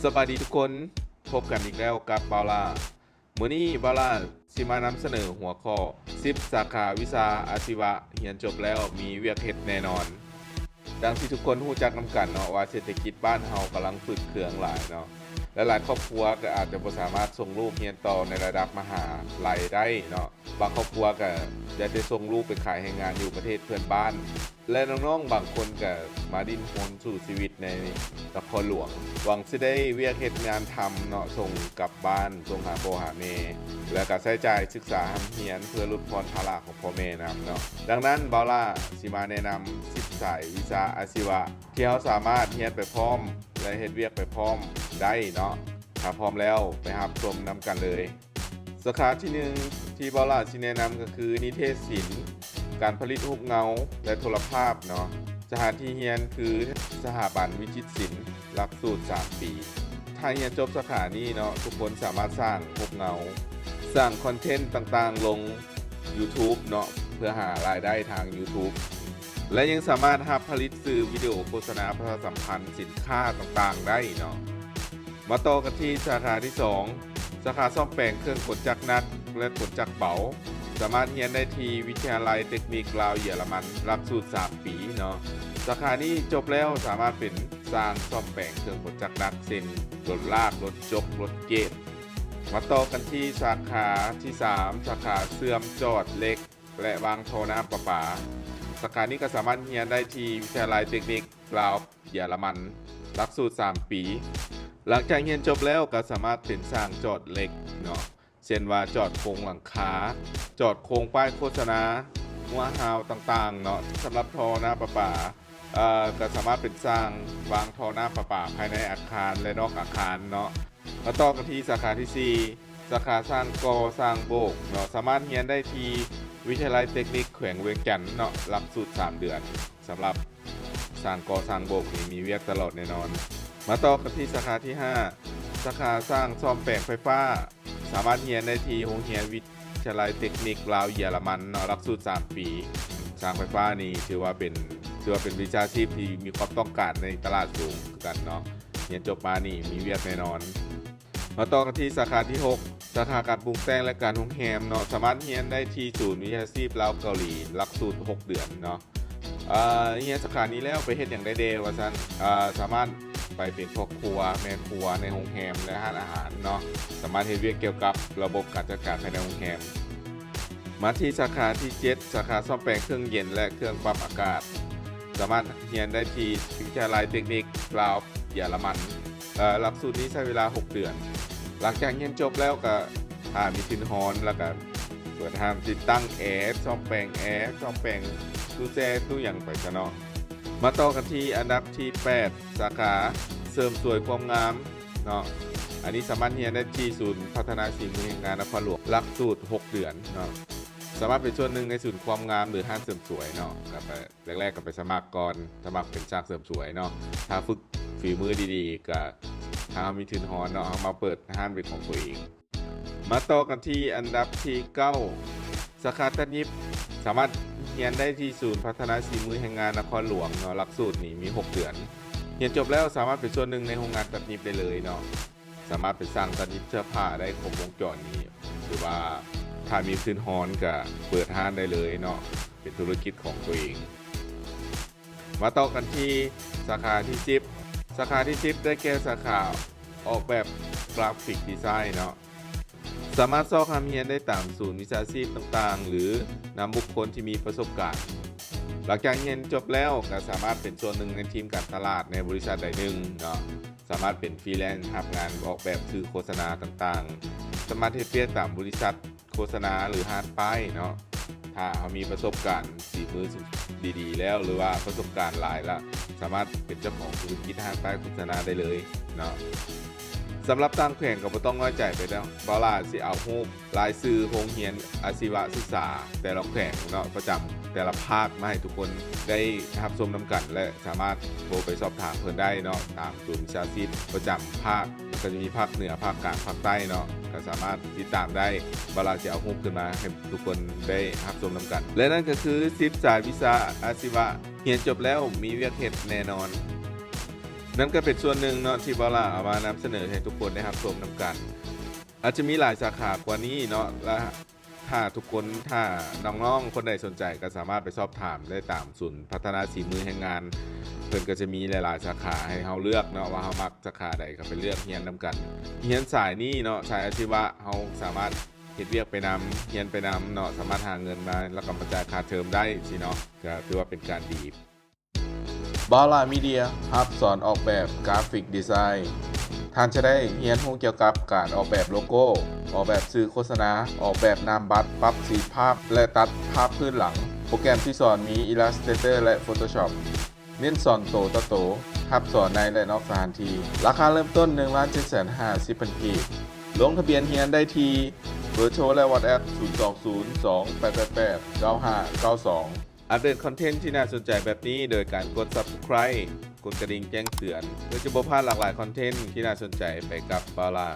ສະບາຍດີທຸກຄົນ, ພົບກັນອີກແລ້ວກັບບ່າວຫຼ້າ. ມື້ນີ້ບ່າວຫຼ້າຊິມານຳສະເໜີຫົວຂໍ້ ສິບສາຂາວິຊາອາຊີວະ ຮຽນຈົບແລ້ວມີວຽກເຮັດແນ່ນອນ. ດັ່ງທີ່ທຸກຄົນຮູ້ຈັກນຳກັນເນາະ ວ່າເສດຖະກິດບ້ານເຮົາກຳລັງຝືດເຄືອງຫຼາຍເນາະ, ຫຼາຍໆຄອບຄົວກໍອາດຈະບໍ່ສາມາດສົ່ງລູກຮຽນຕໍ່ໃນລະດັບມະຫາໄລໄດ້ເນາະ. ບາງຄອບຄົວກໍຢາກຈະສົ່ງລູກໄປຂາຍແຮງງານຢູ່ປະເທດເພື່ອນບ້ານ ແລະ ນ້ອງໆບາງຄົນກໍມາດີ້ນຮົນສູ້ຊີວິດໃນນະຄອນຫຼວງ ຫວັງຊິໄດ້ວຽກເຮັດງານທຳເນາະ, ສົ່ງກັບບ້ານ, ສົ່ງຫາພໍ່ຫາແມ່ ແລະ ກໍໃຊ້ຈ່າຍສຶກສາຮ່ຳຮຽນເພື່ອຫຼຸດຜ່ອນພາລະຂອງພໍ່ແມ່ນຳເນາະ. ດັ່ງນັ້ນ ບ່າວຫຼ້າຊິມາແນະນຳສິບສາຍວິຊາອາຊີວະ ທີ່ເຮົາສາມາດຮຽນໄປພ້ອມ ແລະ ເຮັດວຽກໄປພ້ອມໄດ້ເນາະ. ຖ້າພ້ອມແລ້ວ ໄປຮັບຊົມນຳກັນເລີຍ. ສາຂາທີໜຶ່ງ ທີ່ບ່າວຫຼ້າຊິແນະນຳກໍຄືນິເທດສິນ, ການຜະລິດຮູບເງົາ ແລະ ໂທລະພາບເນາະ. ສະຖານທີ່ຮຽນຄືສະຖາບັນວິຈິດສິນ ຫຼັກສູດສາມປີ. ຖ້າຮຽນຈົບສາຂານີ້ເນາະ, ທຸກຄົນສາມາດສ້າງຮູບເງົາ, ສ້າງຄອນເທັນຕ່າງໆລົງ YouTube ເນາະ ເພື່ອຫາລາຍໄດ້ທາງ YouTube ແລະ ຍັງສາມາດຮັບຜະລິດສື່ວິດີໂອໂຄສະນາປະຊາສຳພັນສິນຄ້າຕ່າງໆໄດ້ເນາະ. ມາຕໍ່ກັນທີ່ສາຂາທີສອງ ສາຂາສ້ອມແປງເຄື່ອງກົນຈັກໜັກ ແລະ ກົນຈັກເບົາ. ສາມາດຮຽນໄດ້ທີ່ວິທະຍາໄລເຕັກນິກລາວເຢຍລະມັນ ຫຼັກສູດສາມປີເນາະ. ສາຂານີ້ຈົບແລ້ວສາມາດເປັນຊ່າງສ້ອມແປງເຄື່ອງກົນຈັກໜັກ ເຊັ່ນ ລົດລາກ, ລົດຈົກ, ລົດເກດ. ມາຕໍ່ກັນທີ່ສາຂາທີສາມ ສາຂາເຊື່ອມຈອດເຫຼັກ ແລະ ວາງທໍ່ນ້ຳປະປາ. ສາຂານີ້ກໍສາມາດຮຽນໄດ້ທີ່ວິທະຍາໄລເຕັກນິກລາວເຢຍລະມັນ ຫຼັກສູດສາມປີ. ຫຼັງຈາກຮຽນຈົບແລ້ວກໍສາມາດເປັນຊ່າງຈອດເຫຼັກເນາະ, ເຊັ່ນວ່າຈອດໂຄງຫຼັງຄາ, ຈອດໂຄງປ້າຍໂຄສະນາ, ຮົ້ວຮາວຕ່າງໆເນາະ. ສຳລັບທໍ່ນ້ຳປະປາ ເອີ ກໍສາມາດເປັນຊ່າງວາງທໍ່ນ້ຳປະປາພາຍໃນອາຄານ ແລະ ນອກອາຄານເນາະ. ມາຕໍ່ກັນທີ່ສາຂາທີສີ່ ສາຂາຊ່າງກໍ່ສ້າງໂບກເນາະ, ສາມາດຮຽນໄດ້ທີ່ວິທະຍາໄລເຕັກນິກແຂວງວຽງຈັນເນາະ, ຫຼັກສູດສາມເດືອນ. ສຳລັບຊ່າງກໍ່ສ້າງໂບກນີ້ມີວຽກຕະຫຼອດແນ່ນອນ. ມາຕໍ່ກັນທີ່ສາຂາທີຫ້າ ສາຂາຊ່າງສ້ອມແປງໄຟຟ້າ, ສາມາດຮຽນໄດ້ທີ່ໂຮງຮຽນວິທະຍາໄລເຕັກນິກລາວເຢຍລະມັນເນາະ, ຫຼັກສູດສາມປີ. ຊ່າງໄຟຟ້ານີ້ຖືວ່າເປັນ ຖືວ່າເປັນວິຊາຊີບທີ່ມີຄວາມຕ້ອງການໃນຕະຫຼາດສູງຄືກັນເນາະ. ຮຽນຈົບມານີ້ມີວຽກແນ່ນອນ. ມາຕໍ່ກັນທີ່ສາຂາທີຫົກ ສາຂາການປຸງແຕ່ງ ແລະ ການໂຮງແຮມເນາະ, ສາມາດຮຽນໄດ້ທີ່ສູນວິຊາຊີບລາວເກົາຫຼີ ຫຼັກສູດຫົກເດືອນເນາະ. ເອີ ຮຽນສາຂານີ້ແລ້ວໄປເຮັດຫຍັງໄດ້ແດ່ວ່າຊັ້ນ, ເອີ ສາມາດໄປເປັນພໍ່ຄົວ, ແມ່ຄົວໃນໂຮງແຮມ ແລະ ຮ້ານອາຫານເນາະ, ສາມາດເຮັດວຽກກ່ຽວກັບລະບົບການຈັດການພາຍໃນໂຮງແຮມ. ມາທີ່ສາຂາທີເຈັດ ສາຂາສ້ອມແປງເຄື່ອງເຢັນ ແລະ ເຄື່ອງປັບອາກາດ, ສາມາດຮຽນໄດ້ທີ່ວິທະຍາໄລເຕັກນິກລາວເຢຍລະມັນ. ເອີ ຫຼັກສູດນີ້ໃຊ້ເວລາຫົກເດືອນ. ຫຼັງຈາກຮຽນຈົບແລ້ວກໍຖ້າມີທຶນຮອນ ແລ້ວກໍເປີດຮ້ານຕິດຕັ້ງແອ, ສ້ອມແປງແອ, ສ້ອມແປງຕູ້ແຊ່ຕູ້ຫຍັງໄປຊະເນາະ. ມາຕໍ່ກັນທີ່ອັນດັບທີແປດ ສາຂາເສີມສວຍຄວາມງາມເນາະ, ອັນນີ້ສາມາດຮຽນໄດ້ທີ່ສູນພັດທະນາສີມືແຮງງານນະຄອນຫຼວງ ຫຼັກສູດຫົກເດືອນເນາະ. ສາມາດເປັນສ່ວນໜຶ່ງໃນສູນຄວາມງາມ ຫຼື ຮ້ານເສີມສວຍເນາະ, ກໍໄປ ແລກໆກໍໄປສະໝັກກ່ອນ, ສະໝັກເປັນຊ່າງເສີມສວຍເນາະ. ຖ້າຝຶກຝີມືດີໆ ກໍຖ້າເຮົາມີທຶນຮອນເນາະ, ເຮົາມາເປີດຮ້ານເປັນຂອງຕົວເອງ. ມາຕໍ່ກັນທີ່ອັນດັບທີເກົ້າ ສາຂາຕັດຫຍິບ, ສາມາດຮຽນໄດ້ທີ່ສູນພັດທະນາສີມືແຮງງານນະຄອນຫຼວງເນາະ, ຫຼັກສູດນີ້ມີຫົກເດືອນ. ຮຽນຈົບແລ້ວສາມາດເປັນສ່ວນໜຶ່ງໃນໂຮງງານຕັດຫຍິບໄດ້ເລີຍເນາະ. ສາມາດໄປສ້າງຕັດຫຍິບເສື້ອຜ້າໄດ້ຄົບວົງຈອນນີ້, ຖືວ່າຖ້າມີທຶນຮອນກໍເປີດຮ້ານໄດ້ເລີຍເນາະ, ເປັນທຸລະກິດຂອງຕົວເອງ. ມາຕໍ່ກັນທີ່ສາຂາທີສິບ ສາຂາທີສິບ ໄດ້ແກ່ສາຂາອອກແບບກຣາຟິກດີໄຊເນາະ. ສາມາດຊອກຮ່ຳຮຽນໄດ້ຕາມສູນວິຊາຊີບຕ່າງໆ ຫຼື ນຳບຸກຄົນທີ່ມີປະສົບການ. ຫຼັງຈາກຮຽນຈົບແລ້ວກໍສາມາດເປັນສ່ວນໜຶ່ງໃນທີມການຕະຫຼາດໃນບໍລິສັດໃດໜຶ່ງເນາະ. ສາມາດເປັນຟຣີແລນ ຮັບງານອອກແບບສື່ໂຄສະນາຕ່າງໆ, ສາມາດເຮັດວຽກຕາມບໍລິສັດໂຄສະນາ ຫຼື ຮ້ານປ້າຍເນາະ. ຖ້າເຮົາມີປະສົບການສີມືສຸ ດີໆແລ້ວ ຫຼືວ່າປະສົບການຫຼາຍລະ ສາມາດເປັນເຈົ້າຂອງທຸລະກິດຮ້ານປ້າຍໂຄສະນາໄດ້ເລີຍເນາະ. ສຳລັບຕ່າງແຂວງກໍບໍ່ຕ້ອງນ້ອຍໃຈໄປເນາະ, ບ່າວຫຼ້າຊິເອົາຮູບລາຍຊື່ໂຮງຮຽນອາຊີວະສຶກສາແຕ່ລະແຂວງເນາະ ປະຈຳແຕ່ລະພາກມາໃຫ້ທຸກຄົນໄດ້ຮັບຊົມນຳກັນ ແລະ ສາມາດໂທໄປສອບຖາມເພິ່ນໄດ້ເນາະ ຕາມສູນວິຊາຊີບປະຈຳພາກ. ກໍຈະມີພາກເໜືອ, ພາກກາງ, ພາກໃຕ້ເນາະ, ກໍສາມາດຕິດຕາມໄດ້. ບ່າວຫຼ້າຊິເອົາຮູບຂຶ້ນມາໃຫ້ທຸກຄົນໄດ້ຮັບຊົມນຳກັນ. ແລະ ນັ້ນກໍຄືສິບສາຍວິຊາອາຊີວະ ຮຽນຈົບແລ້ວມີວຽກເຮັດແນ່ນອນ. ນັ້ນກໍເປັນສ່ວນໜຶ່ງເນາະ ທີ່ບ່າວຫຼ້າເອົາມານຳສະເໜີໃຫ້ທຸກຄົນໄດ້ຮັບຊົມນຳກັນ. ອາດຈະມີຫຼາຍສາຂາກວ່ານີ້ເນາະ ແລະ ຖ້າທຸກຄົນ ຖ້ານ້ອງໆຄົນໃດສົນໃຈ ກໍສາມາດໄປສອບຖາມໄດ້ຕາມສູນພັດທະນາສີມືແຮງງານ. ເພິ່ນກໍຈະມີຫຼາຍໆສາຂາໃຫ້ເຮົາເລືອກເນາະ ວ່າເຮົາມັກສາຂາໃດ ກໍໄປເລືອກຮຽນນຳກັນ. ຮຽນສາຍນີ້ເນາະ ສາຍອາຊີວະ ເຮົາສາມາດເຮັດວຽກໄປນຳ ຮຽນໄປນຳເນາະ ສາມາດຫາເງິນມາ ແລ້ວກໍມາຈ່າຍຄ່າເທີມໄດ້ຊີ້ເນາະ ກໍຖືວ່າເປັນການດີ. ບ່າວຫຼ້າມີເດຍ ຮັບສອນອອກແບບກຣາຟິກດີໄຊ. ທ່ານຈະໄດ້ຮຽນຮູ້ກ່ຽວກັບການອອກແບບໂລໂກ້, ອອກແບບສື່ໂຄສະນາ, ອອກແບບນາມບັດ, ປັບສີພາບ ແລະ ຕັດພາບພື້ນຫຼັງ, ໂປຣແກຣມທີ່ສອນມີ Illustrator ແລະ Photoshop. ເນັ້ນສອນໂຕຕໍ່ໂຕ, ຮັບສອນໃນ ແລະ ນອກສະຖານທີ່. ລາຄາເລີ່ມຕົ້ນ ໜຶ່ງລ້ານເຈັດແສນຫ້າສິບພັນກີບ. ລົງທະບຽນຮຽນໄດ້ທີ່ເບີໂທ ແລະ WhatsApp ສູນສອງສູນສອງແປດແປດແປດເກົ້າຫ້າເກົ້າສອງ. ອັບເດດຄອນເທັນທີ່ໜ້າສົນໃຈແບບນີ້ໂດຍການກົດ Subscribe ກົດກະດິ່ງແຈ້ງເຕືອນ ເພື່ອຈະບໍ່ພາດຫຼາກຫຼາຍຄອນເທັນທີ່ໜ້າສົນໃຈໄປກັບບ່າວຫຼ້າ.